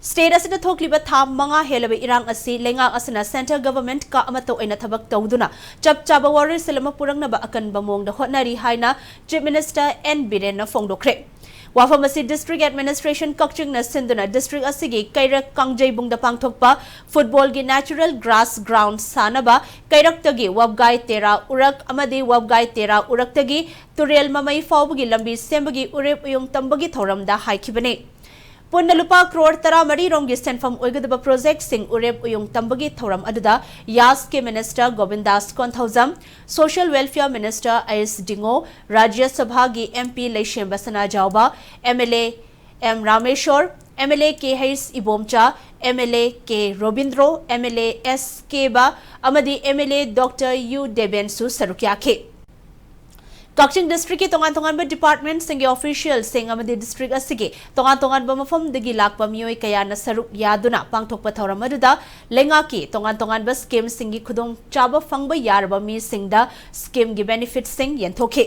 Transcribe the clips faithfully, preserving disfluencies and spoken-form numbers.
State ꯑꯁꯤꯗ ꯊꯣꯛꯂꯤꯕ ꯊꯥ ꯃꯉꯥ ꯍꯦꯜꯂꯕ ꯏꯔꯥꯡ ꯑꯁꯤ ꯂꯩꯉꯥꯛ ꯑꯁꯤꯅ central government ꯀ ꯑꯃꯠꯇ ꯑꯣꯏꯅ ꯊꯕꯛ ꯇꯧꯗꯨꯅ ꯆꯞ ꯆꯥꯕ ꯋꯥꯔꯣꯏꯁꯤꯜ ꯑꯃ ꯄꯨꯔꯛꯅꯕ ꯑꯀꯟꯕ ꯃꯑꯣꯡꯗ ꯍꯣꯠꯅꯔꯤ ꯍꯥꯏꯅ Chief Minister N ꯕꯤꯔꯦꯟꯅ ꯐꯣꯡꯗꯣꯛꯈ꯭ꯔꯦ꯫ ꯋꯥꯐꯝ ꯑꯁꯤ District Administration ꯀꯛꯆꯤꯡꯅ ꯁꯤꯟꯗꯨꯅ district ꯑꯁꯤꯒꯤ ꯀꯩꯔꯛ ꯀꯥꯡꯖꯩꯕꯨꯡꯗ ꯄꯥꯡꯊꯣꯛꯄ football ꯒꯤ natural grass ground ꯁꯥꯅꯕ ꯀꯩꯔꯛꯇꯒꯤ ꯋꯥꯕꯒꯥꯏ ꯇꯦꯔꯥ ꯎꯔꯛ ꯑꯃꯗꯤ ꯋꯥꯕꯒꯥꯏ ꯇꯦꯔꯥ ꯎꯔꯛꯇꯒꯤ ꯇꯨꯔꯦꯜ ꯃꯃꯩ ꯐꯥꯎꯕꯒꯤ ꯂꯝꯕꯤ ꯁꯦꯝꯕꯒꯤ ꯎꯔꯦꯞ ꯎꯌꯨꯡ ꯇꯝꯕꯒꯤ ꯊꯧꯔꯝꯗ ꯍꯥꯏꯈꯤꯕꯅꯤ꯫ ꯄꯨꯟꯅ ꯂꯨꯄꯥ ꯀ꯭ꯔꯣꯔ ꯇꯔꯥꯃꯔꯤ ꯔꯣꯝꯒꯤ ꯁꯦꯟꯐꯝ ꯑꯣꯏꯒꯗꯕ project ꯁꯤꯡ ꯎꯔꯦꯞ ꯎꯌꯨꯡ ꯇꯝꯕꯒꯤ ꯊꯧꯔꯝ ꯑꯗꯨꯗ ꯌꯥꯁꯀꯤ Minister ꯒꯣꯕꯤꯟꯗꯥꯁ Konthoujam, Social Welfare Minister ꯑꯌꯨꯁ ꯗꯤꯉꯣ, ꯔꯥꯖ꯭ꯌ ꯁꯚꯥꯒꯤ M P Leishemba Sanajaoba, M L A M Rameshwar, M L A K H Ibomcha, M L A K Robindro, M L A S Keba ꯑꯃꯗꯤ M L A Doctor Y ꯗꯦꯕꯦꯟꯁꯨ ꯁꯔꯨꯛ ꯌꯥꯈꯤ꯫ ꯀꯛꯆꯤꯡ district ꯀꯤ ꯇꯣꯉꯥꯟ ꯇꯣꯉꯥꯟꯕ department ꯁꯤꯡꯒꯤ official ꯁꯤꯡ ꯑꯃꯗꯤ district ꯑꯁꯤꯒꯤ ꯇꯣꯉꯥꯟ ꯇꯣꯉꯥꯟꯕ ꯃꯐꯝꯗꯒꯤ ꯂꯥꯛꯄ ꯃꯤꯑꯣꯏ ꯀꯌꯥꯅ ꯁꯔꯨꯛ ꯌꯥꯗꯨꯅ ꯄꯥꯡꯊꯣꯛꯄ ꯊꯧꯔꯝ ꯑꯗꯨꯗ ꯂꯩꯉꯥꯛꯀꯤ ꯇꯣꯉꯥꯟ ꯇꯣꯉꯥꯟꯕ scheme ꯁꯤꯡꯒꯤ ꯈꯨꯗꯣꯡꯆꯥꯕ ꯐꯪꯕ ꯌꯥꯔꯕ ꯃꯤꯁꯤꯡꯗ scheme ꯒꯤ benefit ꯁꯤꯡ ꯌꯦꯟꯊꯣꯛꯈꯤ꯫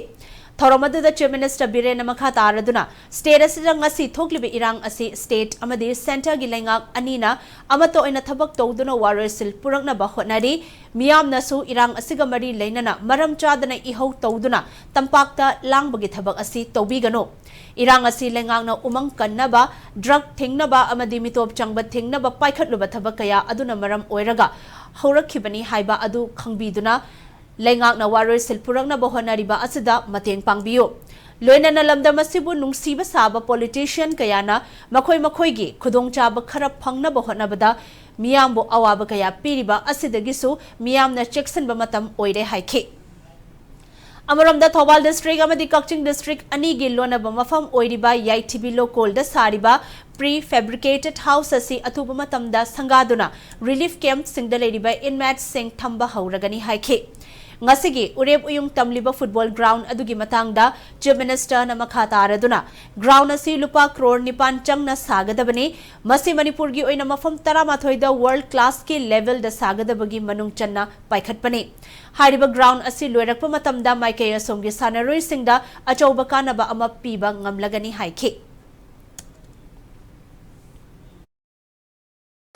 ꯊꯧꯔꯝ ꯑꯗꯨꯗ Chief Minister ꯕꯤꯔꯦꯟꯅ ꯃꯈꯥ ꯇꯥꯔꯗꯨꯅ, state ꯑꯁꯤꯗ ꯉꯁꯤ ꯊꯣꯛꯂꯤꯕ ꯏꯔꯥꯡ ꯑꯁꯤ state ꯑꯃꯗꯤ centre ꯒꯤ ꯂꯩꯉꯥꯛ ꯑꯅꯤꯅ ꯑꯃꯠꯇ ꯑꯣꯏꯅ ꯊꯕꯛ ꯇꯧꯗꯨꯅ ꯋꯥꯔꯣꯏꯁꯤꯜ ꯄꯨꯔꯛꯅꯕ ꯍꯣꯠꯅꯔꯤ꯫ ꯃꯤꯌꯥꯝꯅꯁꯨ ꯏꯔꯥꯡ ꯑꯁꯤꯒ ꯃꯔꯤ ꯂꯩꯅꯅ ꯃꯔꯝ ꯆꯥꯗꯅ ꯏꯍꯧ ꯇꯧꯗꯨꯅ ꯇꯝꯄꯥꯛꯇ ꯂꯥꯡꯕꯒꯤ ꯊꯕꯛ ꯑꯁꯤ ꯇꯧꯕꯤꯒꯅꯨ꯫ ꯏꯔꯥꯡ ꯑꯁꯤ ꯂꯩꯉꯥꯛꯅ ꯎꯃꯪ ꯀꯟꯅꯕ, drug ꯊꯤꯡꯅꯕ ꯑꯃꯗꯤ ꯃꯤꯇꯣꯞ ꯆꯪꯕ ꯊꯤꯡꯅꯕ ꯄꯥꯏꯈꯠꯂꯨꯕ ꯊꯕꯛ ꯀꯌꯥ ꯑꯗꯨꯅ ꯃꯔꯝ ꯑꯣꯏꯔꯒ ꯍꯧꯔꯛꯈꯤꯕꯅꯤ ꯍꯥꯏꯕ ꯑꯗꯨ ꯈꯪꯕꯤꯗꯨꯅ ꯂꯩꯉꯥꯛꯅ ꯋꯥꯔꯣꯏꯁꯤꯜ ꯄꯨꯔꯛꯅꯕ ꯍꯣꯠꯅꯔꯤꯕ ꯑꯁꯤꯗ ꯃꯇꯦꯡ ꯄꯥꯡꯕꯤꯌꯨ꯫ ꯂꯣꯏꯅꯅ ꯂꯝꯗꯝ ꯑꯁꯤꯕꯨ ꯅꯨꯡꯁꯤꯕ ꯁꯥꯕ politician ꯀꯌꯥꯅ ꯃꯈꯣꯏ ꯃꯈꯣꯏꯒꯤ ꯈꯨꯗꯣꯡꯆꯥꯕ ꯈꯔ ꯐꯪꯅꯕ ꯍꯣꯠꯅꯕꯗ ꯃꯤꯌꯥꯝꯕꯨ ꯑꯋꯥꯕ ꯀꯌꯥ ꯄꯤꯔꯤꯕ ꯑꯁꯤꯗꯒꯤꯁꯨ ꯃꯤꯌꯥꯝꯅ ꯆꯦꯛꯁꯤꯟꯕ ꯃꯇꯝ ꯑꯣꯏꯔꯦ ꯍꯥꯏꯈꯤ꯫ ꯑꯃꯔꯣꯝꯗ ꯊꯧꯕꯥꯜ district ꯑꯃꯗꯤ ꯀꯛꯆꯤꯡ district ꯑꯅꯤꯒꯤ ꯂꯣꯟꯅꯕ ꯃꯐꯝ ꯑꯣꯏꯔꯤꯕ ꯌꯥꯏꯊꯤꯕꯤ ꯂꯣꯀꯣꯜꯗ ꯁꯥꯔꯤꯕ pre fabricated house ꯑꯁꯤ ꯑꯊꯨꯕ ꯃꯇꯝꯗ ꯁꯪꯒꯥꯗꯨꯅ relief camp ꯁꯤꯡꯗ ꯂꯩꯔꯤꯕ inmate ꯁꯤꯡ ꯊꯝꯕ ꯍꯧꯔꯒꯅꯤ ꯍꯥꯏꯈꯤ꯫ ꯉꯁꯤꯒꯤ ꯎꯔꯦꯞ ꯎꯌꯨꯡ ꯇꯝꯂꯤꯕ football ground ꯑꯗꯨꯒꯤ ꯃꯇꯥꯡꯗ Chief Minister ꯅ ꯃꯈꯥ ꯇꯥꯔꯗꯨꯅ, ground ꯑꯁꯤ ꯂꯨꯄꯥ ꯀ꯭ꯔꯣꯔ ꯅꯤꯄꯥꯟ ꯆꯪꯅ ꯁꯥꯒꯗꯕꯅꯤ꯫ ꯃꯁꯤ ꯃꯅꯤꯄꯨꯔꯒꯤ ꯑꯣꯏꯅ ꯃꯐꯝ ꯇꯔꯥꯃꯥꯊꯣꯏꯗ world class ꯀꯤ level ꯗ ꯁꯥꯒꯗꯕꯒꯤ ꯃꯅꯨꯡ ꯆꯟꯅ ꯄꯥꯏꯈꯠꯄꯅꯤ꯫ ꯍꯥꯏꯔꯤꯕ ground ꯑꯁꯤ ꯂꯣꯏꯔꯛꯄ ꯃꯇꯝꯗ ꯃꯥꯏꯀꯩ ꯑꯁꯣꯝꯒꯤ ꯁꯥꯟꯅꯔꯣꯏꯁꯤꯡꯗ ꯑꯆꯧꯕ ꯀꯥꯟꯅꯕ ꯑꯃ ꯄꯤꯕ ꯉꯝꯂꯒꯅꯤ ꯍꯥꯏꯈꯤ꯫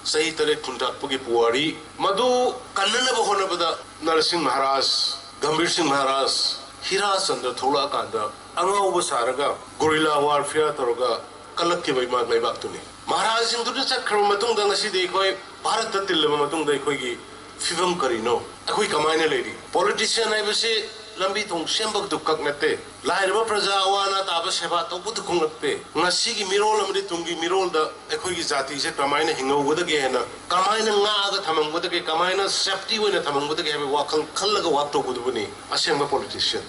ꯆꯍꯤ ꯇꯔꯦꯠ ꯈꯨꯟꯇꯥꯛꯄꯒꯤ ꯄꯨꯋꯥꯔꯤ, ꯃꯗꯨ ꯀꯟꯅꯅꯕ ꯍꯣꯠꯅꯕꯗ ꯅꯔꯁꯤꯡ ꯃꯍꯥꯔꯥꯖ, ꯒꯝꯚꯤꯔ ꯁꯤꯡ ꯃꯍꯥꯔꯥꯖ, ꯍꯤꯔꯥ ꯆꯟꯗ꯭ꯔ ꯊꯣꯛꯂꯛꯑꯀꯥꯟꯗ ꯑꯉꯥꯎꯕ ꯁꯥꯔꯒ ꯒꯣꯔꯤꯂꯥ ꯋꯥꯔꯐꯤꯌꯥꯔ ꯇꯧꯔꯒ ꯀꯜꯂꯛꯈꯤꯕ ꯏꯃꯥ ꯂꯩꯕꯥꯛꯇꯨꯅꯤ꯫ ꯃꯍꯥꯔꯥꯖꯁꯤꯡꯗꯨꯅ ꯆꯠꯈ꯭ꯔꯕ ꯃꯇꯨꯡꯗ ꯉꯁꯤꯗꯤ ꯑꯩꯈꯣꯏ ꯚꯥꯔꯠꯇ ꯇꯤꯜꯂꯕ ꯃꯇꯨꯡꯗ ꯑꯩꯈꯣꯏꯒꯤ ꯐꯤꯕꯝ ꯀꯔꯤꯅꯣ? ꯑꯩꯈꯣꯏ ꯀꯃꯥꯏꯅ ꯂꯩꯔꯤ? ꯄꯣꯂꯤꯇꯤꯁꯤꯌꯥꯟ ꯍꯥꯏꯕꯁꯤ ꯂꯝꯕꯤ ꯊꯣꯡ ꯁꯦꯝꯕꯗꯨ ꯈꯛ ꯅꯠꯇꯦ, ꯂꯥꯏꯔꯕ ꯄ꯭ꯔꯖꯥ ꯑꯋꯥ ꯑꯅꯥ ꯇꯥꯕ ꯁꯦꯕꯥ ꯇꯧꯕꯗꯨ ꯈꯛ ꯅꯠꯇꯦ꯫ ꯉꯁꯤꯒꯤ ꯃꯤꯔꯣꯜ ꯑꯃꯗꯤ ꯇꯨꯡꯒꯤ ꯃꯤꯔꯣꯜꯗ ꯑꯩꯈꯣꯏꯒꯤ ꯖꯥꯇꯤꯁꯦ ꯀꯃꯥꯏꯅ ꯍꯤꯡꯍꯧꯒꯗꯒꯦ ꯍꯥꯏꯅ, ꯀꯃꯥꯏꯅ ꯉꯥꯛꯑꯒ ꯊꯝꯃꯝꯒꯗꯒꯦ, ꯀꯃꯥꯏꯅ ꯁꯦꯐꯇꯤ ꯑꯣꯏꯅ ꯊꯝꯃꯝꯒꯗꯒꯦ ꯍꯥꯏꯕ ꯋꯥꯈꯜ ꯈꯜꯂꯒ ꯋꯥꯛ ꯇꯧꯒꯗꯕꯅꯤ ꯑꯁꯦꯡꯕ ꯄꯣꯂꯤꯇꯤꯁꯤꯌꯥꯟ꯫